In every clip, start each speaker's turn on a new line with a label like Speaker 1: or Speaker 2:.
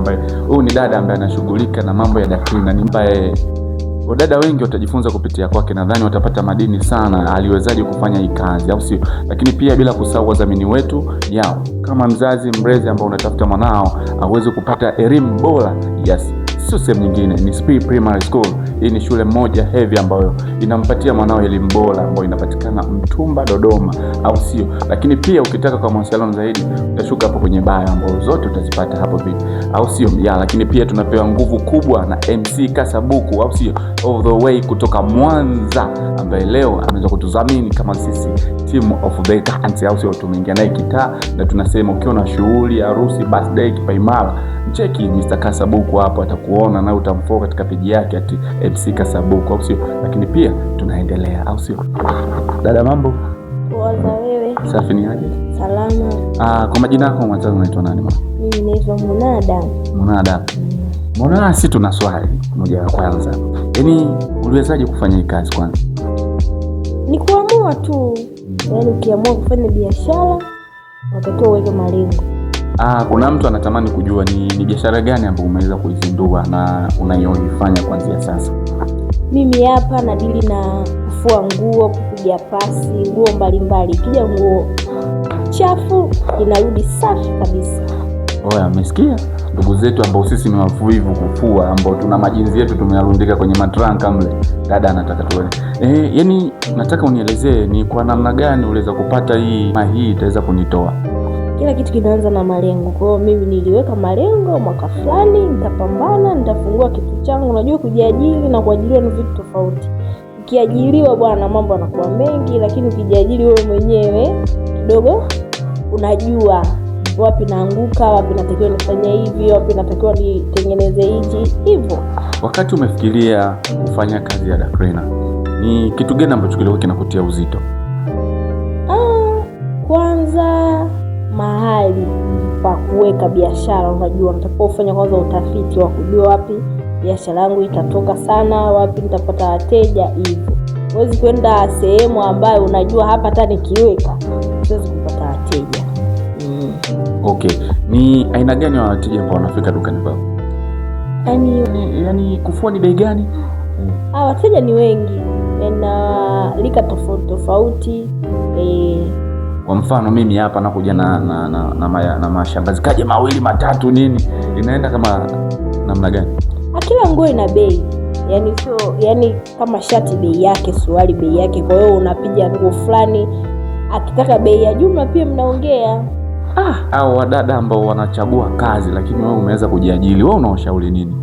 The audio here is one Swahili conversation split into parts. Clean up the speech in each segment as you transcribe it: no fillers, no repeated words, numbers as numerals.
Speaker 1: Ambaye huyu ni dada ambaye anashughulika na mambo ya daklina, ni ambaye wadada wengi watajifunza kupitia kwake, nadhani watapata madini sana, aliwezaje kufanya hii kazi, au sio? Lakini pia bila kusahau wadhamini wetu yao, kama mzazi mlezi ambao unatafuta mwanao aweze kupata elimu bora, yes, sio sehemu nyingine, ni Speed Primary School. Hii ni shule moja heavy ambayo inampatia mwanao elimu bora ambayo inapatikana Mtumba, Dodoma, au sio? Lakini pia ukitaka kwa mawasiliano zaidi utashuka hapo kwenye bio ambayo zote utazipata hapo vipi, au sio? Ya, lakini pia tunapewa nguvu kubwa na MC Kasabuku, au sio? All the way kutoka Mwanza, ambaye leo ameweza kutudhamini kama sisi team of the dance, au sio? Tumeingia naye kitaa na tunasema ukiwa na shughuli, harusi, birthday, kipaimara, mcheki Mr. Kasabuku hapo, atakuona na utamfollow katika peji yake ati MC Kasabuku, au sio? Lakini pia tunaendelea, au sio? Dada, mambo?
Speaker 2: Poa, za wewe?
Speaker 1: Safi, ni aje?
Speaker 2: Salama.
Speaker 1: Ah, kwa majina yako matatu unaitwa nani mama?
Speaker 2: Mimi naitwa Munada.
Speaker 1: Munada. Munada, sisi tuna swali moja ya kwanza. Yaani uliwezaje kufanya hii kazi kwanza?
Speaker 2: Ni kuamua tu, yaani ukiamua kufanya biashara unatakiwa uweke malengo.
Speaker 1: Ah, kuna mtu anatamani kujua ni biashara gani ambayo umeweza kuizindua na unayoifanya kuanzia sasa.
Speaker 2: Mimi hapa nadili na kufua nguo, kupiga pasi, nguo mbalimbali. Ikija nguo chafu inarudi safi kabisa.
Speaker 1: Oya, umesikia? Ndugu zetu ambao sisi ni wavivu kufua, ambao tuna majinzi yetu tumeyarundika kwenye matranka mle. Dada anataka tuone. Yani nataka unielezee ni kwa namna gani uliweza kupata hii ma hii itaweza kunitoa.
Speaker 2: Kila kitu kinaanza na malengo. Kwa hiyo mimi niliweka malengo, mwaka fulani nitapambana, nitafungua kitu changu. Unajua kujiajiri na kuajiriwa ni vitu tofauti. Ukiajiriwa bwana, mambo yanakuwa mengi, lakini ukijiajiri wewe mwenyewe kidogo unajua wapi naanguka, wapi natakiwa nifanye hivi, wapi natakiwa nitengeneze hichi, hivyo.
Speaker 1: Wakati umefikiria kufanya kazi ya Dakrena, ni kitu gani ambacho kilikuwa kinakutia uzito?
Speaker 2: Ah, kwanza mahali pa kuweka biashara. Unajua unatakiwa ufanye kwanza utafiti wa kujua wapi biashara yangu itatoka sana, wapi nitapata wateja, hivyo. Huwezi kwenda sehemu ambayo unajua hapa hata nikiweka siwezi kupata wateja.
Speaker 1: Okay, ni aina gani ya wateja ambao wanafika dukani kwako?
Speaker 2: Yaani
Speaker 1: Yani kufua ni bei gani?
Speaker 2: Wateja ni wengi na rika tofauti tofauti.
Speaker 1: Kwa mfano mimi hapa nakuja na mashangazi kaje mawili matatu nini, inaenda kama namna gani?
Speaker 2: Kila nguo ina bei, yaani sio, yaani kama shati bei yake, suruali bei yake. Kwa hiyo unapiga nguo fulani, akitaka bei ya jumla pia mnaongea.
Speaker 1: Au wadada ambao wanachagua kazi lakini wewe umeweza kujiajiri, wewe unawashauri nini?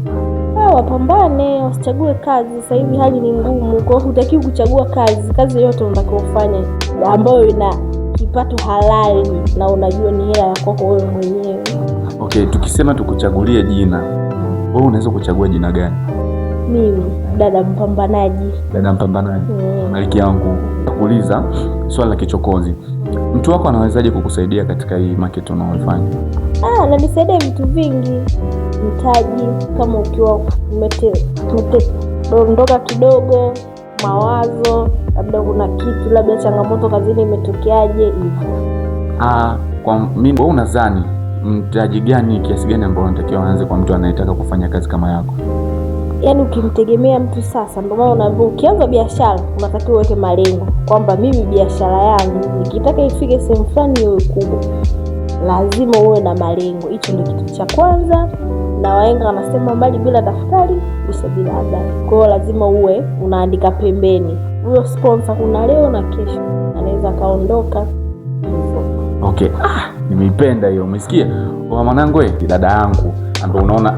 Speaker 2: Wapambane, wasichague kazi. Sasa hivi hali ni ngumu, kwa hiyo hutakiwi kuchagua kazi. Kazi yoyote unatakiwa ufanye ambayo ina kipato halali na unajua ni hela ya kwako wewe mwenyewe.
Speaker 1: Okay, tukisema tukuchagulie jina, wewe unaweza kuchagua jina gani?
Speaker 2: Mimi dada mpambanaji.
Speaker 1: Dada mpambanaji. Malkia yangu, nakuuliza swali la kichokozi, mtu wako anawezaje kukusaidia katika hii market unaoifanya?
Speaker 2: Ananisaidia vitu vingi, mtaji kama ukiwa umetedondoka kidogo, mawazo, labda kuna kitu, labda changamoto kazini imetokeaje hivyo.
Speaker 1: Kwa mimi, wewe unadhani mtaji gani, kiasi gani ambao unatakiwa aanze kwa mtu anayetaka kufanya kazi kama yako?
Speaker 2: Yaani ukimtegemea mtu sasa, ndio maana unaambiwa ukianza biashara unatakiwa uweke malengo kwamba mimi biashara yangu nikitaka ifike sehemu fulani iwe kubwa, lazima uwe na malengo. Hicho ndio kitu cha kwanza. Na wahenga wanasema mbali bila daftari bisha bila habari. Kwa hiyo lazima uwe unaandika pembeni. Huyo sponsor kuna leo na kesho anaweza kaondoka hivyo.
Speaker 1: Okay, nimeipenda hiyo. Umesikia? Kwa mwanangu, dada yangu ambaye unaona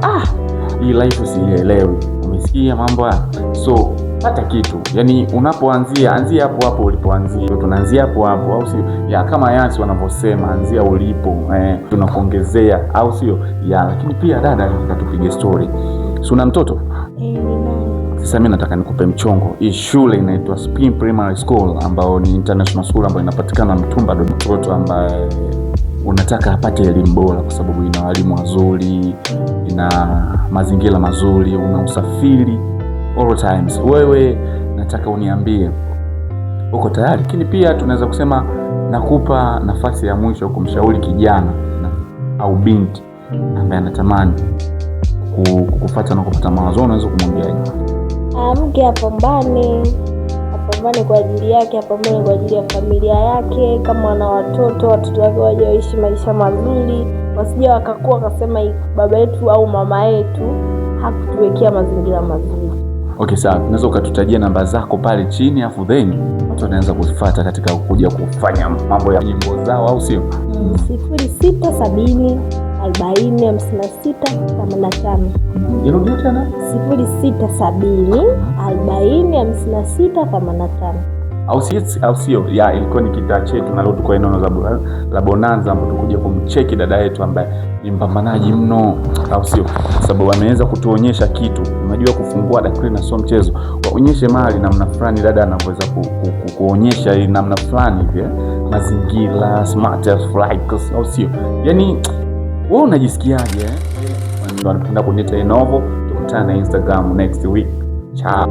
Speaker 1: hii life sielewi. Umesikia mambo haya? So pata kitu. Yaani unapoanzia, anzia hapo hapo ulipoanzia. Tunaanzia hapo hapo, au sio? Ya kama Yasi wanavyosema, anzia ulipo, tunakuongezea, au sio? Ya, lakini pia dada, nataka tupige story. Si una mtoto?
Speaker 2: Ninaye.
Speaker 1: Sasa mimi nataka nikupe mchongo. Hii shule inaitwa Spring Primary School ambayo ni international school ambayo inapatikana Mtumba. Mtoto ambaye unataka apate elimu bora kwa sababu ina walimu wazuri, ina mazingira mazuri, una usafiri all times. Wewe nataka uniambie uko tayari? Lakini pia tunaweza kusema nakupa nafasi ya mwisho kumshauri kijana au binti ambaye anatamani kukufuata na kupata mawazo, unaweza kumwambiaje?
Speaker 2: Mke apambane, apambane kwa ajili yake, apambane kwa ajili ya familia yake. Kama ana watoto, watoto wake waje waishi maisha mazuri, wasije wakakua wakasema baba yetu au mama yetu hakutuwekea mazingira mazuri.
Speaker 1: Okay, sawa. Unaweza ukatutajia namba zako pale chini, afu then watu wanaweza kuzifuata katika kuja kufanya mambo ya nyimbo zao, au sio?
Speaker 2: 0670 40 56 85.
Speaker 1: Irudie tena.
Speaker 2: 0670 40 56 85.
Speaker 1: Au sio? Ya, ilikuwa ni kitaa chetu na leo tuko eneo la Bonanza ambapo tukuja kumcheki dada yetu ambaye ni mpambanaji mno, au sio? Kwa sababu ameweza kutuonyesha kitu. Unajua kufungua dakika na sio mchezo. Waonyeshe mali namna fulani dada anaweza kuonyesha hii namna fulani hivi, mazingira smart as fly, au sio? Yaani wewe unajisikiaje? Ndio anapenda kuniita Enovo. Tukutane na Instagram next week. Ciao.